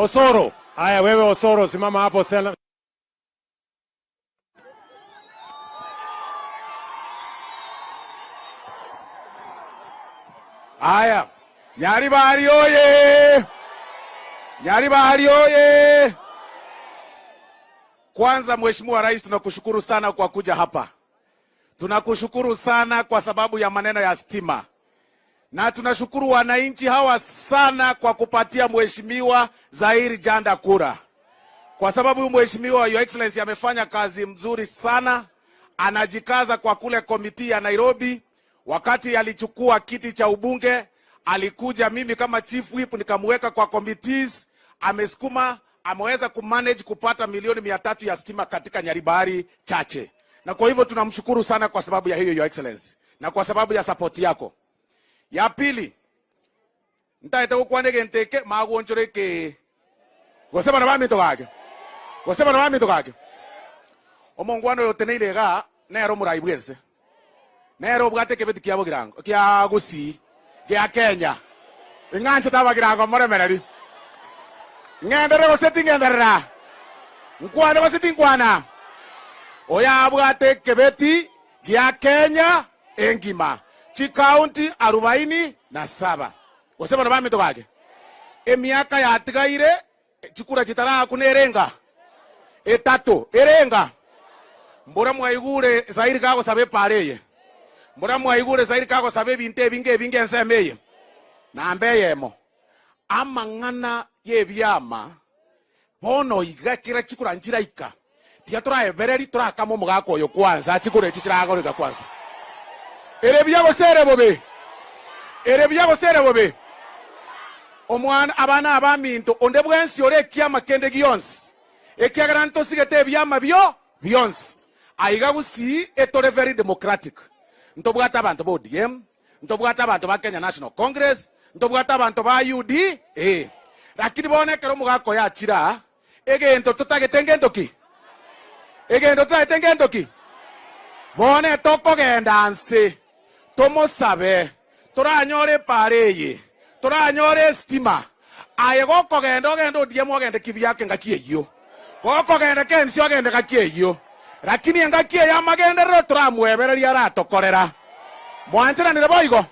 Osoro. Haya, wewe Osoro, simama hapo sela. Aya, Nyaribari oye! Nyaribari oye! Kwanza Mheshimiwa Rais, tunakushukuru sana kwa kuja hapa. Tunakushukuru sana kwa sababu ya maneno ya stima, na tunashukuru wananchi hawa sana kwa kupatia Mheshimiwa Zairi Janda kura, kwa sababu huyu Mheshimiwa Your Excellency amefanya kazi mzuri sana, anajikaza kwa kule komiti ya Nairobi. Wakati alichukua kiti cha ubunge alikuja mimi kama chief whip nikamweka kwa committees, amesukuma, ameweza kumanage kupata milioni 300 ya stima katika Nyaribari chache, na kwa hivyo tunamshukuru sana kwa sababu ya hiyo Your Excellency, na kwa sababu ya support yako. Ya pili ntaete gokwana egento eke magonchora eke gose bana baminto gake gose bana baminto gake omongwana oyo oteneire igaa nere omorai bwense Nere obwate ekebeti kia bogirango kia Gusii gia Kenya. Ing'anchete abagirango moremereri. Ng'enderere gose ting'enderera? Nkwane gose tinkwana? Oyo abwate ekebeti gia Kenya engima, chikaunti arubaini na saba. Gose bono baminto gaki, emiaka yatigaire Chikura chitarakuna erenga etato erenga. Mbora mwaigure Zairi kagosaba epaara eye? Mbora mwaigure Zairi kagosaba ebinto ebinge ebinge ensemo eye? Namba eyemo, amang'ana y'ebiama bono iga ekero chikura nchiraika, tiga toraebereri torakame omogaka oyo kwanza chikura echi chiragoreka kwanza. Ere buya gose ere bobe? Ere buya gose ere bobe? Omwana, abana abaminto, onde bwensi ore ekiama kende gionsi, ekiagera ntosigete ebiama bio bionsi. Aiga gusii etore very democratic. Ntobwate abanto ba ODM, ntobwate abanto ba Kenya National Congress, ntobwate abanto ba UDA. Lakini bono ekero omogaka oyo achire aa, Egento totagete ngento ki? Egento totagete ngento ki? Bono etokogenda nse tomosabe toranyore epaara eye, toranyore esitima. Aye gokogenda ogende ODM ogende kibiake ngaki eyio, gokogenda KNC ogende gaki eyio, lakini engaki eye amagenderero toramwebereria aratokorera. Mwancheranire boigo?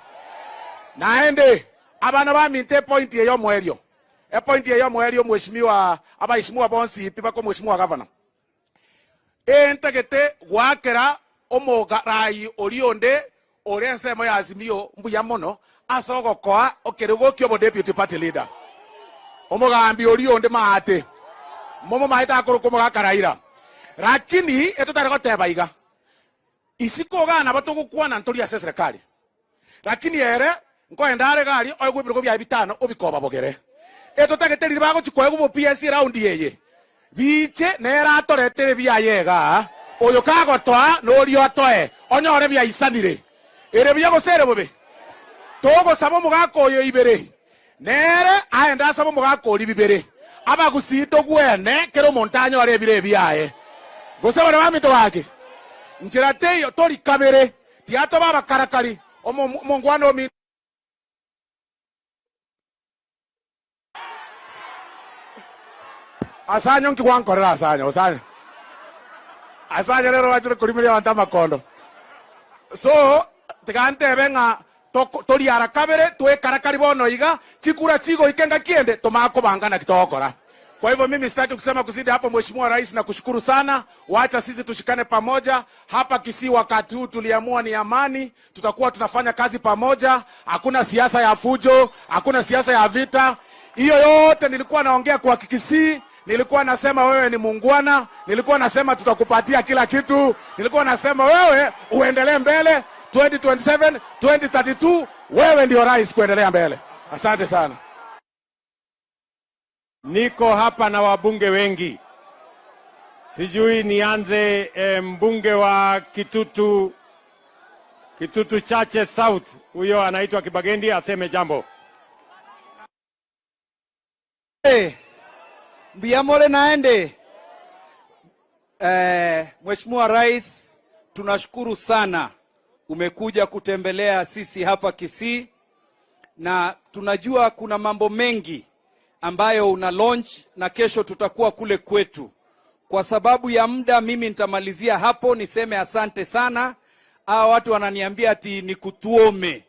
Naende abana baminto epointi eye omoerio. Epointi eye omoerio Mheshimiwa abaishimiwa bonsi pi bako Mheshimiwa Governor. Ee ntagete goakera omorai oria onde ore ensemo ya Azimio mbuya mono ase ogokoa ekerogo kia obo deputy party leader. Omogambi oria onde maate momomaete akorokwa omogaka Raila. Lakini etotare goteba iga, isiko igaa nabo togokwana ntori ase eserekari. Lakini ere nkoenda are gari oegwe ebirogo biaye bitano obikoba bogere. Etotagete riria bagochia koegwa bo PS eraundi eye biche nere atoretere ebiaye igaa, oyo kagotoa noria otoe onyore biaisanire. Ere buya gose ere bobe? Togosaba omogaka oyo ibere, nere aende asabe omogaka oria bibere. Abagusii togwene kera omonto anyore ebiro ebiaye. Gose baria baminto gaki? Nchera teiyo tori kabere. Tiga tobe abakarakari, omongwana ominto. Asanyo nki gwankorera asanyo osanyo asanyo rero gwachire korimeria abanto amakondo so tiga ntebe ng'a toriara kabere twekarakari bono iga chikura chigoika engaki ende tomanye kobanga naki togokora. Kwa hivyo mimi sitaki kusema kuzidi hapo Mheshimiwa Rais nakushukuru sana wacha sisi tushikane pamoja Hapa Kisii wakati huu tuliamua ni amani, tutakuwa tunafanya kazi pamoja, hakuna siasa ya fujo, hakuna siasa ya vita. Hiyo yote nilikuwa naongea kwa Kikisii, nilikuwa nasema wewe ni muungwana, nilikuwa nasema tutakupatia kila kitu, nilikuwa nasema wewe uendelee mbele 2027, 2032, wewe ndio rais kuendelea mbele. Asante sana. Niko hapa na wabunge wengi, sijui nianze eh, mbunge wa Kitutu, Kitutu Chache South, huyo anaitwa Kibagendi aseme jambo. Hey, mbuya more naende. Eh, Mheshimiwa Rais, tunashukuru sana umekuja kutembelea sisi hapa Kisii, na tunajua kuna mambo mengi ambayo una launch na kesho tutakuwa kule kwetu. Kwa sababu ya muda, mimi nitamalizia hapo, niseme asante sana. Hawa watu wananiambia ati nikutuome.